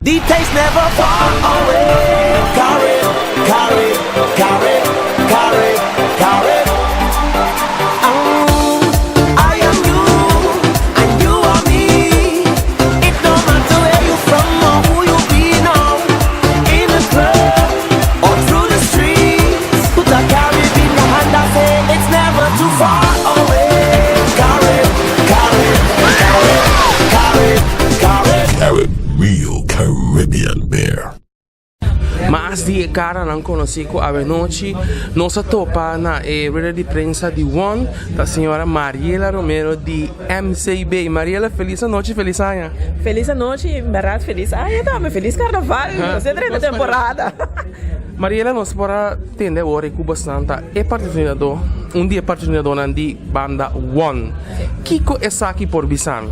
The taste never far away. Carib, Carib, Carib, Carib, Carib. Oh, I am you, and you are me. It don't matter where you from or who you be now. In the club or through the streets. Put a Carib in your hand and say it's never too far away. Carib, Carib, Carib, Carib, Carib. Carib Real Caribbean Beer. Mas di e karanan konosí ku awenochi nos a topa na e rueda di prensa di one ta señora Mariela Romero di MCB. Mariela, felis anochi, felis aña. Felis anochi, bèrdat felis aña tambe, felis karnaval, nos a drenta temporada. Mariela, nos por a tende awor ku bosnan ta e patrosinadó, un di e patrosinadónan di banda one. Kiko esaki por bisa mi?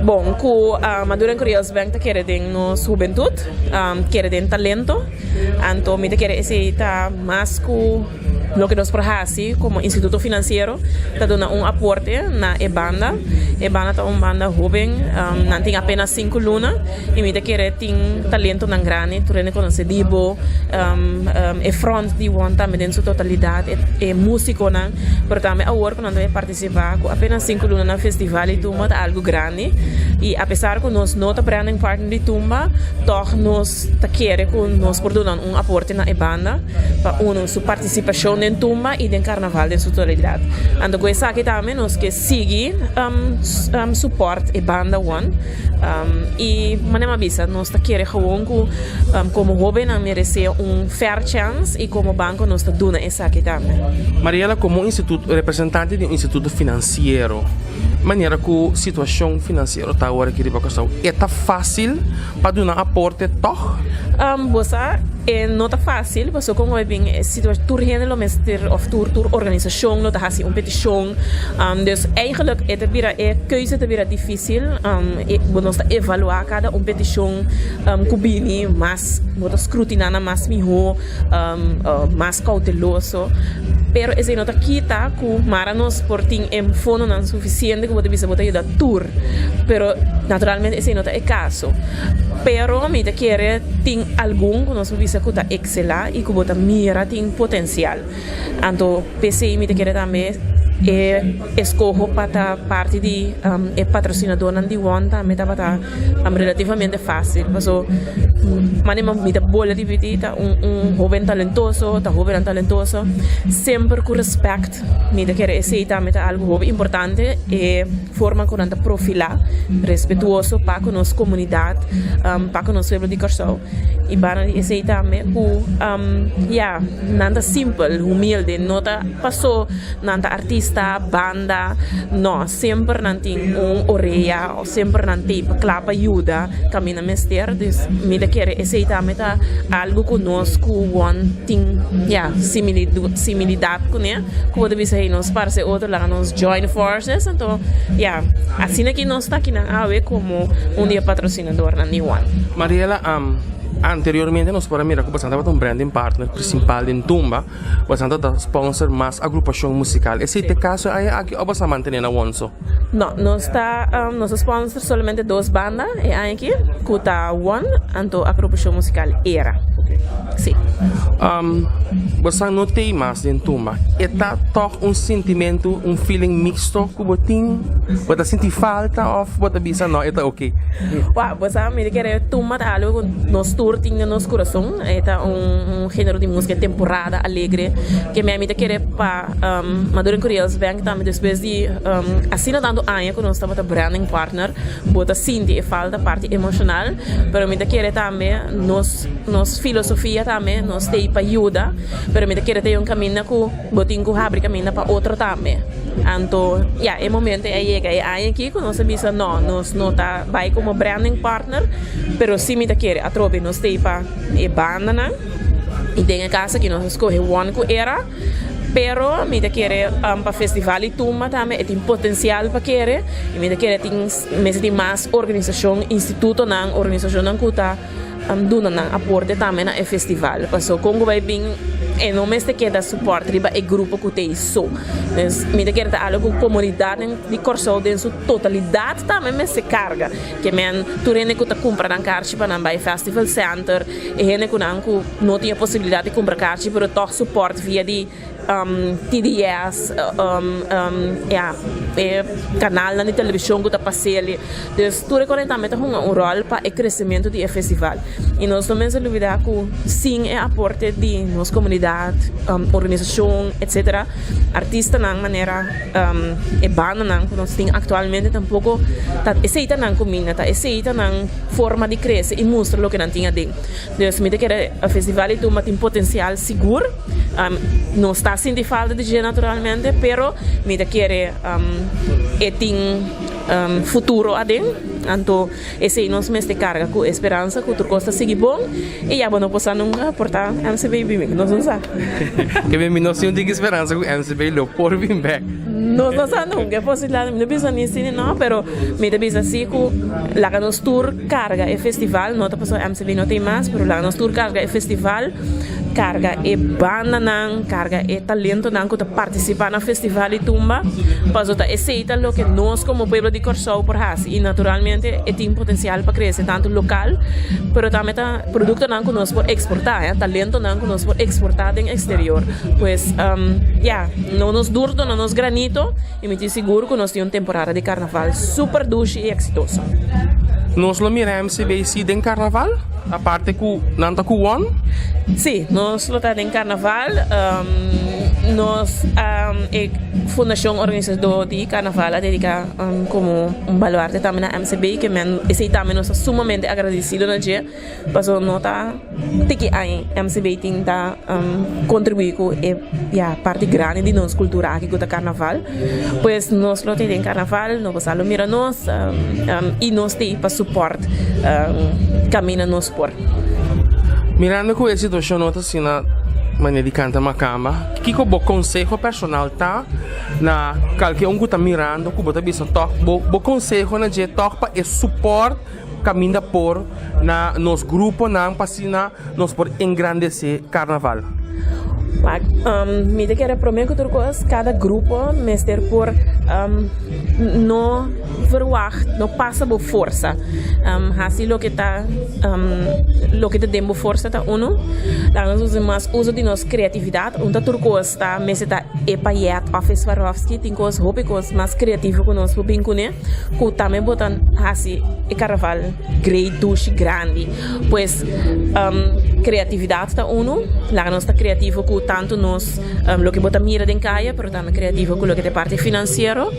Bon, ku Maduro en Curios Bank ta kere den nos hubentut, kere den talento, anto mi ta kere esei ta mas ku loke nos por hasi komo instituto finansiero, ta duna un aporte na e banda. E banda ta un banda hoben, nan tin apenas sinku luna i mi ta kere tin talentonan grandi, tur hende konosé Dibo, e front di One tambe den su totalidat, e musikonan, pero tambe awor ku nan ta bai Partisipá ku apenas sinku luna na Festival di Tumba ta algu grandi i apesar ku nos no ta branding partner di Tumba, tòg nos ta kere ku nos por duna un aporte na e banda pa unu su partisipashon den Tumba i den Karnaval den su totalidat. Anto ku esaki tambe nos ke sigui supòrt e banda One i manera mi a bisa nos ta kere gewoon ku komo hóbennan meresé un fair chance i komo banko nos ta duna esaki tambe. Mariela, komo un instituto, representante di un instituto finansiero, manera ku situashon finansiero ta awor aki riba Kòrsou, e ta fásil pa duna aporte tòg? Bo sa, e no ta fásil, pasobra kon hopi bin e situa, tur hende lo mester òf tur tur organisashon lo ta hasi un petishon. Dus eigentlik e ta bira, e keuze ta bira difísil. E bo nos ta evaluá kada un petishon ku bini mas, bo ta skrutiná nan mas mihó. mas cauteloso, pero esey no ta kita cu mara nos por tin e fondonan suficiente cu bo ta bisa bo ta yuda tur, pero naturalmente esey no ta e caso. Pero mi ta kere tin algun cu nos por bisa cu ta excela y cu bo ta mira tin potencial. Anto p'esey mi ta kere tambe e escoho pa ta parti di e patrocinadornan di won tambe tabata relativamente facil paso manera mi ta bola ripiti ta un un hoben talentoso ta hobennan talentoso semper ku respect mi ta kere esey tambe ta algo hopi importante e forma ku nan ta profila respetuoso pa ku nos komunidat pa ku nos pueblo di Kòrsou i banda di esey tambe ku ya nan ta simpel humilde no ta paso nan ta artista banda no semper nan tin un orea. Semper nan tei pa kla pa yuda kaminda mester, dus mi ta kere esei tambe ta algu ku nos ku won tin ya similidat kuné, ku bo ta bisa hey nos parse otro laga nos join forces, anto ya asina ki nos ta akinan awe komo un di e patrosinadornan di won. Mariela, anteriormente nos por a mira ku boso tabata un branding partner principal den Tumba, boso ta sponsor mas agrupashon musikal, esei ta e kaso aña aki òf boso a mantené na won so? No, nos ta nos ta sponsor solamente dos banda e aña aki, ku ta One anto Agrupacion Musical Era. Sí. Bo sa no tei mas den tumba. E ta tòg un sintimentu, un feeling mixto ku bo tin? Bo ta sinti falta òf bo ta bisa no e ta oke? Wou, bo sa mi ta kere tumba ta algu ku nos tur tin den nos kurason. E ta un género di músika temporada alegre ke mi ta kere pa Maduro en Curiels Bank tambe despues di asina tantu aña ku nos tabata branding partner bo ta sinti e falta parti emoshonal pero mi ta kere tambe nos nos filosofia tambe nos ta ei pa yuda pero mi ta kere ta ei un kaminda ku bo tin ku habri kaminda pa otro tambe anto ya e momento ei a yega e aña aki ku nos a bisa no nos no ta bai komo branding partner pero si mi ta kere atrobe nos ta ei pa e bandanan i den e kaso aki nos a skohe one ku era. Pero mi ta kere pa festival di tumba tambe e tin potencial pa kere y mi ta kere tin mester tin mas organisacion, institutonan, organisacionnan cu ta duna nan aporte tambe na e festival. Paso con cu bay bin E no mester keda support riba e grupo ku t'ei so. Dus mi ta kere ta algo ku komunidat di Kòrsou den su totalidat tambe mester karga. Ke men tur hende ku ta kumpra nan karchi pa nan bai Festival Center, e hende ku nan ku no tin e posibilidat di kumpra karchi pero tòg support via di TDS, ya, e kanalnan di televishon ku ta pas'el. Dus tur e kos tambe ta hunga un ròl pa e kresementu di e festival. I nos no mester lubidá ku sin e aporte di nos komunidat, organisashon, etsetera, artistanan manera e bandanan ku nos tin aktualmente tampoko ta esei ta nan kuminda, ta esei ta nan forma di krese i mustra loke nan tin aden. Dus mi ta kere e festival di tumba tin potensial sigur. Nos ta sinti falta di dje naturalmente, pero mi ta kere e tin futuro aden. Anto esei nos mester karga ku e speransa ku tur kos ta sigui bon i ya bo no por sa nunka por ta MCB bin bek, nos no sa. Ke mi no tin un tiki speransa ku MCB lo por bin bek. Nos no sa nunka, e posibilidat mi no bisa ni si ni no, pero mi ta bisa si ku laga nos tur karga e festival, no ta pasobra MCB no tin mas, pero laga nos tur karga e festival, karga e bandanan, karga e talentonan ku ta partisipá na festival di tumba, pasobra ta esei ta loke nos komo pueblo di Kòrsou por hasi i naturalmente e tin potensial pa krese tantu lokal, pero tambe ta produktonan ku nos por eksportá, talentonan ku nos por eksportá den eksterior. Pues, ya, no nos dur duna nos granito i mi tin sigur ku nos tin un temporada di karnaval super dushi i eksitoso. Nos lo mira MCBC den karnaval? Aparte ku nan ta ku won? Sí, nos lo ta den karnaval. Nos e fundashon organisadó di karnaval a dediká komo un baluarte tambe na MCB ke men esei tambe nos ta sumamente agradesido na dje pasobra no ta tiki aña MCB tin ta kontribuí ku e ya parti grandi di nos kultura aki ku ta karnaval. Pues nos lo tin den karnaval, no boso a lo mira nos i nos t'ei pa supòrt kaminda nos por. Mirando ku e situashon no ta asina manera di kanta makamba, kiko bo konseho personal ta na kalke un ku ta mirando ku bo ta bisa tòg bo bo konseho na dje tòg pa e supòrt kaminda por na nos gruponan pa asina nos por engrandesé karnaval? Wak, mi ta kere promé ku tur kos kada grupo mester por no verwagt, no pasa bo forsa. Hasi loke ta loke ta den bo forsa ta unu. Laga nos usa mas uso di nos kreatividat. Un ta tur kos ta mester ta e payèt òf e Swarovski. Tin kos hopi kos mas kreativo ku nos por bin kuné ku tambe bo ta hasi e karnaval great, dushi, grandi. Pues creatividad ta uno, laga nos ta creativo cu tanto nos loke bo ta mira den caya, pero tambe creativo cu loke ta e parti financiero.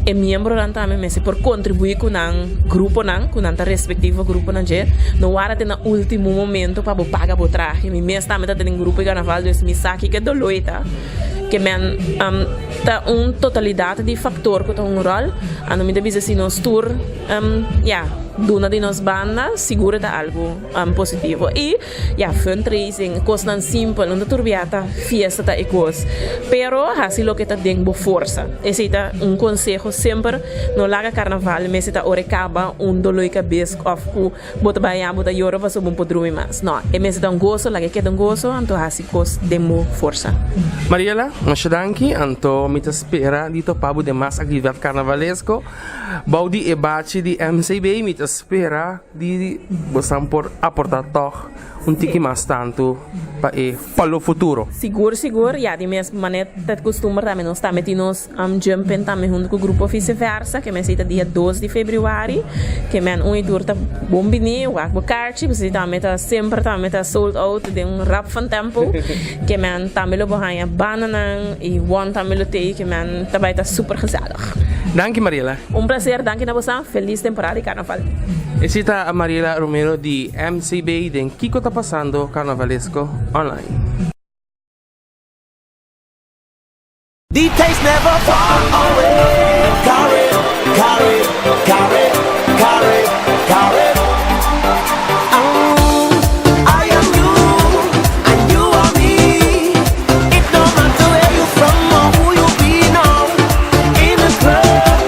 E miembronan tambe mester por contribui cu nan gruponan, cu nan ta respectivo gruponan dje. No wara te na ultimo momento pa bo paga bo trahe. Mi mes tambe ta den grupo di carnaval, dus mi sa kiko e dolor ta. Ke men ta un totalidad di factor cu ta un rol. Anto mi ta bisa si nos tur, ya. Duna di nos banda sigur ta algu positivo. I ya, fundraising, kosnan simpel, no ta tur bia ta fiesta ta e kos, pero hasi loke ta den bo forsa. Esei ta un konseho semper, no laga karnaval mester ta ora e kaba un doló di kabes òf ku bo ta bai bo ta yora pasobra bo no por drumi mas. No, e mester ta un goso, laga e keda un goso, anto hasi kos den bo forsa. Mariela, masha danki, anto mi ta spera di topa bo den mas aktividat karnavalesko. Bou di e bachi di MCB mi ta spera di bosan por aporta tog un tiki mas tantu pa e pa lo futuro. Sigur sigur, ya di mes manera ta kustumber tambe nos tambe tin nos jump-in tambe huntu ku grupo Vice Versa ke mester ta dia dos di februari ke men un i tur ta bon bini wak bo karchi pasobra tambe ta semper tambe ta sold out den un rap van tempo ke men tambe lo bo haña bandanan i won tambe lo tei ke men ta bai ta super gezellig. Danki Mariela. Un placer, danki na bosan, feliz temporada di carnaval. Esey ta Mariela Romero di MCB den Kico ta pasando Carnavalesco Online. The taste never far away. Carib, Carib, Carib, Carib, Carib. Oh, I am you and you are me. It no matter where you from or who you be now. In the club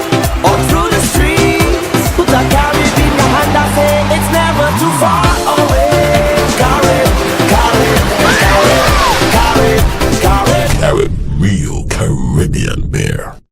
or through the streets. Put a Carib in your hand and say it's never too far away. Carib, Carib, Carib. Caribbean Beer.